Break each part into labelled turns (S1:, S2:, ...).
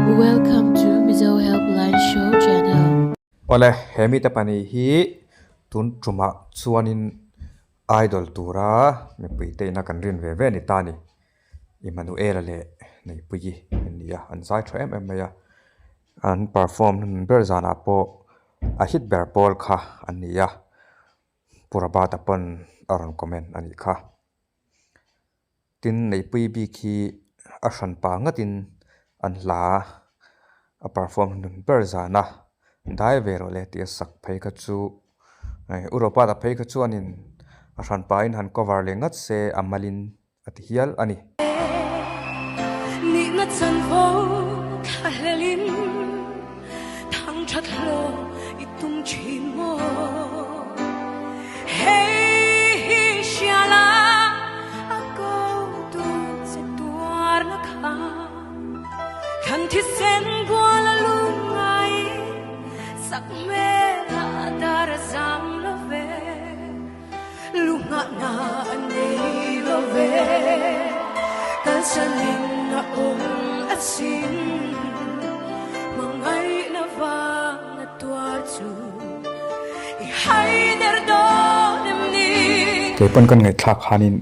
S1: Welcome to Mizo Helpline Show channel.
S2: Awle, he mite pahnih hi tun tumah chuanin idol tura mipui te ina kan rin ve ve a ni ta a ni. Emmanuel-a leh Neihpuii an ni a, an zai tha em em mai a, an perform hmun ber zanah pawh a hit ber pawl kha an ni a, Pu Robert-a pawn a rawn comment a nih kha. Tin, Neihpuii bik hi a hran pa ngatin an hla a perform hmun ber zana dai ve rawh le tih a sak phei kha chu U Robert-a phei kha chuanin a hran pain han cover leh ngat se a malin a ti hial a ni.
S3: Nihna chanvo thla hlelin thang that hlawh i tum thin maw? Hei hi hria la a ko tu che tuarna kha thlan thisen bual a lungngai sak hmel a dar a zam lo ve. Lunghahna a nei lo ve, kalsanin a awm asin. Hmangaihna vang a tuar chu i hai der dawn em ni?
S2: Kei pawn kan ngaihthlak khanin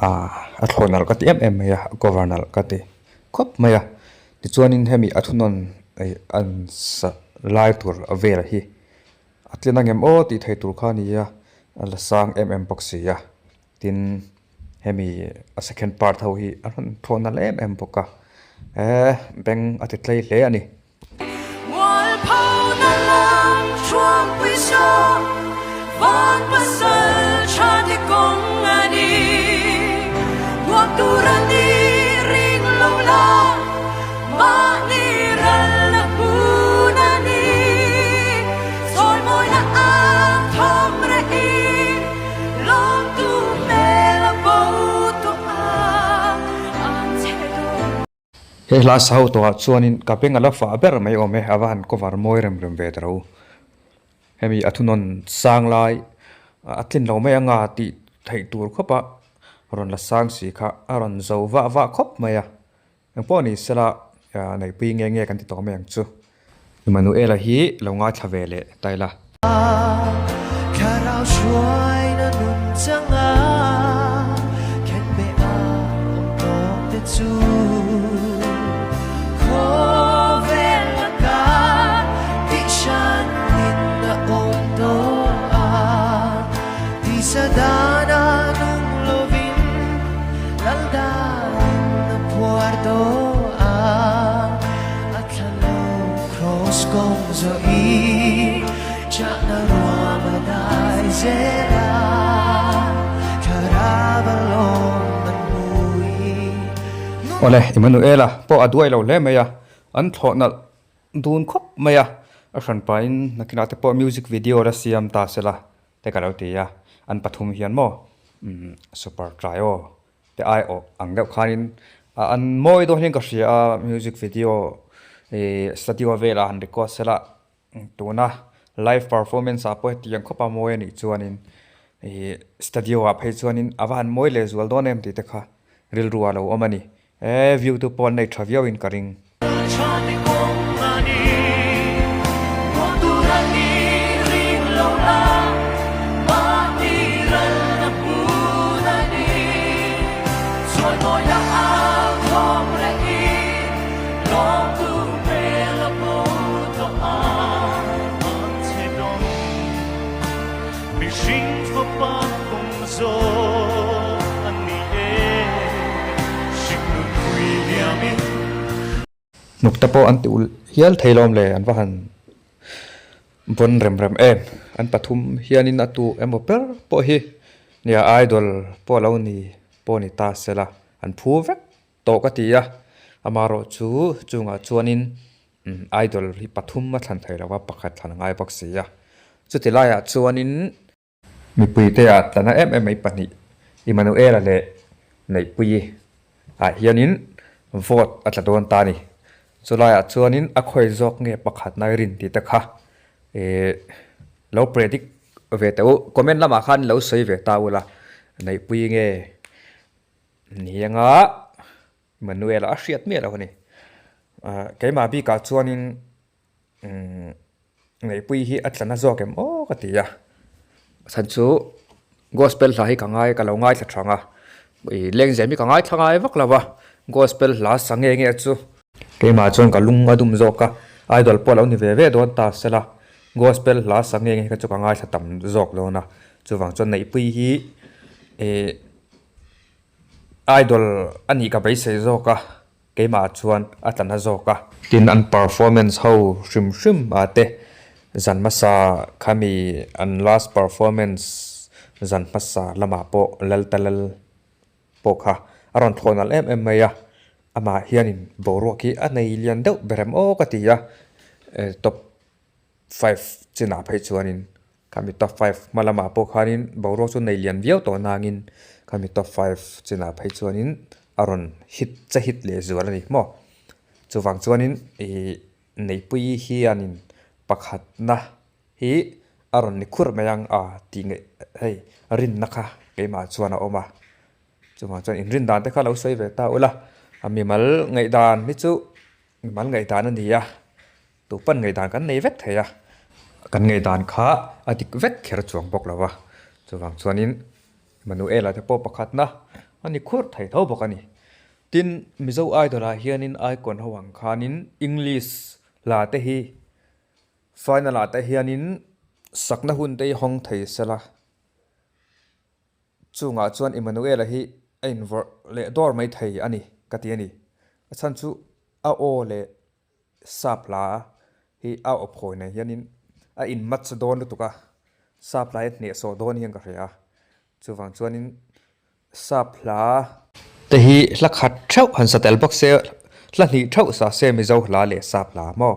S2: a thlawh nalh ka ti em em mai a, a cover nalh ka ti khawp mai a. Tichuanin hemi a thunawn an sa lai tur vel hi A tlin angem aw tih thei tur kha a ni a, a la sang em em bawk si a. Tin, hemi a second part ho hi a rawn thawn nalh em em bawk a, eh beng a ti tlei hle a ni.
S3: Mualpho na lam thuampui saw van pasal tha te kawng a ni. Nuam tur a ni ring lo la. Mahni ral a hmun a ni. Sawi mawina a thawm rehin lawmtu hmel a bo tawh a, ang che dawn.
S2: He hla sa ho tawhah chuanin ka beng a la fah ber mai awm e, a va han cover mawi rem rem ve ta ro. Hemi a thunawn sang lai a tlin lo mai anga tih theih tur khawp a rawn la sang si kha a rawn zo vah vah khawp mai a. Eng pawh ni sela neihpui nge nge kan ti tawh mai ang chu. Emmanuela hi lo ngaithla ve leh ta ila.
S4: Thlarau hruaina nun changa khen be a awm tawk te chu khawvel laka tihhran in a awm tawh a, tisa dana nung lovin Lal danin a phuar tawh a, a thla lo kraws kawng zawh i chahna ruam a dai zel a, thlarau a lawm an hmu i.
S2: Awle, Emmanuela pawh a duai lo hle mai a, an thlawh nalh dun khawp mai a, a hran pahin nakinah te pawh music video la siam ta sela te ka lo ti a, an pathum hian maw umm super trio te ai awh ang deuh khanin an mawi dawn hian ka hria a music video ih studio velah han record sela tuna live performance ah pawh hetiang khawp a mawi anih chuanin ih studio ah phei chuanin a va han mawi leh zual dawn em tih te kha rilru ah lo awm a ni. E view tu pawh an nei tha viau in ka ring. Hnuk te pawh an ti ulh hial thei lawm le an va han vawn rem rem em an pathum hianin a tu emaw ber pawh hi nia idol pawh lo ni pawh ni ta sela an phu vek tawh ka ti a amaherawh chu chungah chuanin idol hi pathum a thlan thei lo va pakhat thlan a ngai bawk si a chuti laiah chuanin. Mipuite ah tlana em em mai pahnih Emmanuela leh Neihpuii ah hianin vote a tla dawn ta a ni. Chulaiah chuanin a khawi zawk nge pakhat nai rin tih te kha ih lo predict ve teh u. Comment lamah khan lo sawi ve ta ula Neihpuii nge ni anga Emmanuela a hriat miah lo a ni. Keimah bikah chuanin Neihpui hi a tlana zawk em aw ka ti a, a chhan chu gospel hla hi ka ngai ka lo ngaithla thang a, ih lengzem hi ka ngaithla ngai vak lo va, gospel hla sa nge nge chu. Keimah chuan ka lung a dum zawk a, idol pawh a lo ni ve ve dawn ta sela, gospel hla sa nge nge kha chu ka ngaithla tam zawk dawn a, chuvang chuan Neihpui hi ih idol a nih ka beisei zawk a. Keimah chuan a tla na zawk a. Tin, an performance ho hrim hrim ah te zan hmasa khami an last performance zan hmasa lamah pawh Laltalal pawh kha a rawn thlawh nalh em em mai a, amah hianin boruak hi a nei lian deuh ber em aw ka ti a, top five chinah phei chuanin khami top five hma lamah pawh khanin boruak chu nei lian viau tawh nangin khami top five chinah phei chuanin a rawn hit che hit leh zual a ni maw chuvang chuanin ih neihpui hianin pakhatna hi a rawn ni khur mai ang a tih nge hei rinna kha keimah chuan a awm a chuvang chuan inrin dan te kha lo sawi ve ta ula a mimal ngaihdan hi chu mimal ngaihdan a ni a. Tupan ngaihdan kan nei vek thei a, kan ngaihdan kha a dik vek kher chuang bawk lo va, chuvang chuanin Manuela te pawh pakhatna a ni khur thei tho bawk a ni. Tin, Mizo Idol ah hianin icon ho ang khanin English hla te hi final ah te hianin sakna hun te hi hawng thei sela, chungah chuan Emmanuela hi a invawrh leh dawr mai thei a ni ka ti a ni. A chhan chu a aw leh Sap hla hi a awp hawi nen hianin a in match dawn lutuk a, sap hla hi a hnehsawh dawn hian ka hria a, chuvang chuanin sap hla te hi hla khat theuh han sa tel bawk se, hla hnih theuh sa se Mizo hla leh sap hla maw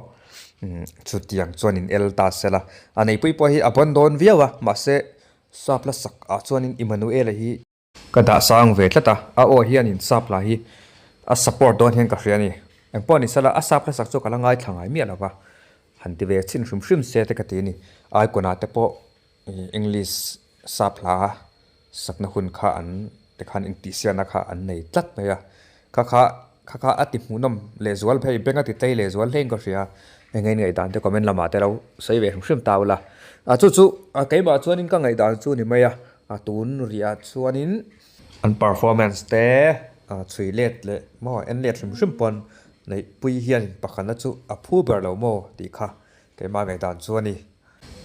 S2: chutiang chuan in el ta sela, a neipui pawh hi a bawn dawn viau a, mahse sap hla sak ah chuanin Immanuela hi. Ka dah sang ve tlat a, a aw hianin sap lah hi a support dawn hian ka hria a ni. Engpawh ni sela, a sap hlasak chu ka la ngaithla ngai miah lo va, han ti ve chhin hrim hrim se te ka ti a ni. Icon ah te pawh English sap hla sakna hun kha an ti khan intihsiakna kha an nei tlat mai a, kha kha kha kha a ti hmuhnawm lehzual phei, bank a ti tlei lehzual hlein ka hria. Eng nge ngaihdan te comment lamah te lo sawi ve hrim hrim ta ula. A chu chu keimah chuanin ka ngaihdan chu ni mai a. A tun riah chuanin an performance te chhui let leh maw en let hrim hrim pawn neihpui hian pakhatna chu a phu ber lo maw tih kha keimah ngaihdan chu a ni.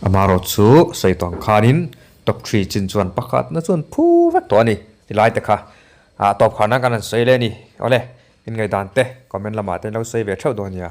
S2: Amaherawh chu sawi tawng khanin top three chin chuan pakhatna chuan phu vek tawh a ni ti lai te kha a tawp kharna kan han sawi leh a ni. Awle, in ngaihdan te comment lamah te lo sawi ve theuh dawn nia.